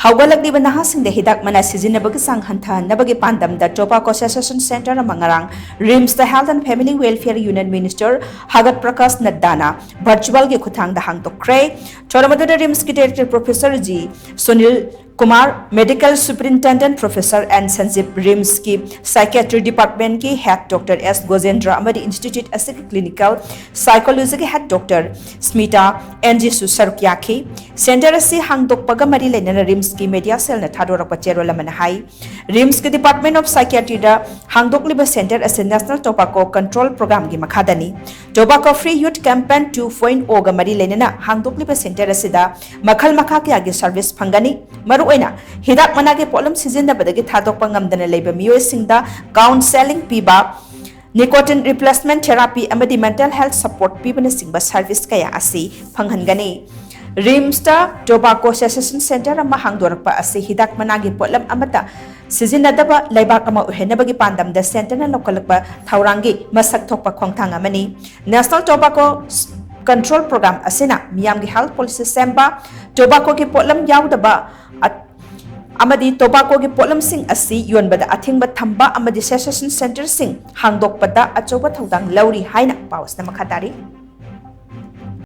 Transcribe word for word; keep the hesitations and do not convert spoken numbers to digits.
ꯍꯧꯒꯠꯂꯛꯂꯤꯕ ꯅꯍꯥꯁꯤꯡꯗ ꯍꯤꯗꯥꯛ ꯃꯅꯥ ꯁꯤꯖꯤꯟꯅꯕꯒꯤ ꯆꯥꯡ ꯍꯟꯊꯍꯟꯅꯕꯒꯤ ꯄꯥꯟꯗꯝꯗ Tobacco Cessation Center ꯑꯃ ꯉꯔꯥꯡ RIMSꯇ Health and Family Welfare Unit Minister Hagat Prakash Naddana virtualꯒꯤ ꯈꯨꯠꯊꯥꯡꯗ ꯍꯥꯡꯗꯣꯛꯈ꯭ꯔꯦ꯫ ꯊꯧꯔꯝ ꯑꯗꯨꯗ RIMSꯀꯤ Director Professor G Sunil Kumar, Medical Superintendent Professor N ꯁꯟꯖꯤꯞ, RIMSꯀꯤ Psychiatry Departmentꯀꯤ Head Doctor S ꯒꯣꯖꯦꯟꯗ꯭ꯔ ꯑꯃꯗꯤ Institute ꯑꯁꯤꯒꯤ Clinical Psychologyꯒꯤ Head Doctor ꯁ꯭ꯃꯤꯇꯥ ꯑꯦꯟ ꯖꯤꯁꯨ ꯁꯔꯨꯛ ꯌꯥꯈꯤ꯫ Center ꯑꯁꯤ ꯍꯥꯡꯗꯣꯛꯄꯒ ꯃꯔꯤ ꯂꯩꯅꯅ RIMSꯀꯤ media cellꯅ ꯊꯥꯗꯣꯔꯛꯄ ꯆꯦꯔꯣꯜ ꯑꯃꯅ ꯍꯥꯏ, RIMSꯀꯤ Department of Psychiatryꯗ ꯍꯥꯡꯗꯣꯛꯂꯤꯕ center ꯑꯁꯤ National Tobacco Control Programꯒꯤ ꯃꯈꯥꯗꯅꯤ꯫ Tobacco Free Youth Campaign two point O ꯒ ꯃꯔꯤ ꯂꯩꯅꯅ ꯍꯥꯡꯗꯣꯛꯂꯤꯕ center ꯑꯁꯤꯗ ꯃꯈꯜ ꯃꯈꯥ ꯀꯌꯥꯒꯤ service ꯐꯪꯒꯅꯤ꯫ ꯃꯔꯨꯑꯣꯏꯅ ꯍꯤꯗꯥꯛ ꯃꯅꯥꯒꯤ ꯄꯣꯠꯂꯝ ꯁꯤꯖꯤꯟꯅꯕꯗꯒꯤ ꯊꯥꯗꯣꯛꯄ ꯉꯝꯗꯅ ꯂꯩꯕ ꯃꯤꯑꯣꯏꯁꯤꯡꯗ counseling ꯄꯤꯕ, nicotine replacement therapy ꯑꯃꯗꯤ mental health support ꯄꯤꯕꯅꯆꯤꯡꯕ service ꯀꯌꯥ ꯑꯁꯤ ꯐꯪꯍꯟꯒꯅꯤ꯫ RIMSꯇ Tobacco Cessation Center ꯑꯃ ꯍꯥꯡꯗꯣꯔꯛꯄ ꯑꯁꯤ ꯍꯤꯗꯥꯛ ꯃꯅꯥꯒꯤ ꯄꯣꯠꯂꯝ ꯑꯃꯠꯇ ꯁꯤꯖꯤꯟꯅꯗꯕ ꯂꯩꯕꯥꯛ ꯑꯃ ꯑꯣꯏꯍꯟꯅꯕꯒꯤ ꯄꯥꯟꯗꯝꯗ centerꯅ ꯂꯧꯈꯠꯂꯛꯄ ꯊꯧꯔꯥꯡꯒꯤ ꯃꯁꯛ ꯊꯣꯛꯄ ꯈꯣꯡꯊꯥꯡ ꯑꯃꯅꯤ꯫ National Tobacco Control Program ꯑꯁꯤꯅ ꯃꯤꯌꯥꯝꯒꯤ health policy ꯁꯦꯝꯕ, tobaccoꯒꯤ ꯄꯣꯠꯂꯝ ꯌꯥꯎꯗꯕ ꯑ-, ꯑꯃꯗꯤ tobaccoꯒꯤ ꯄꯣꯠꯂꯝꯁꯤꯡ ꯑꯁꯤ ꯌꯣꯟꯕꯗ ꯑꯊꯤꯡꯕ ꯊꯝꯕ ꯑꯃꯗꯤ cessation centerꯁꯤꯡ ꯍꯥꯡꯗꯣꯛꯄꯗ ꯑꯆꯧꯕ ꯊꯧꯗꯥꯡ ꯂꯧꯔꯤ ꯍꯥꯏꯅ ꯄꯥꯎ ꯑꯁꯤꯅ ꯃꯈꯥ ꯇꯥꯔꯤ꯫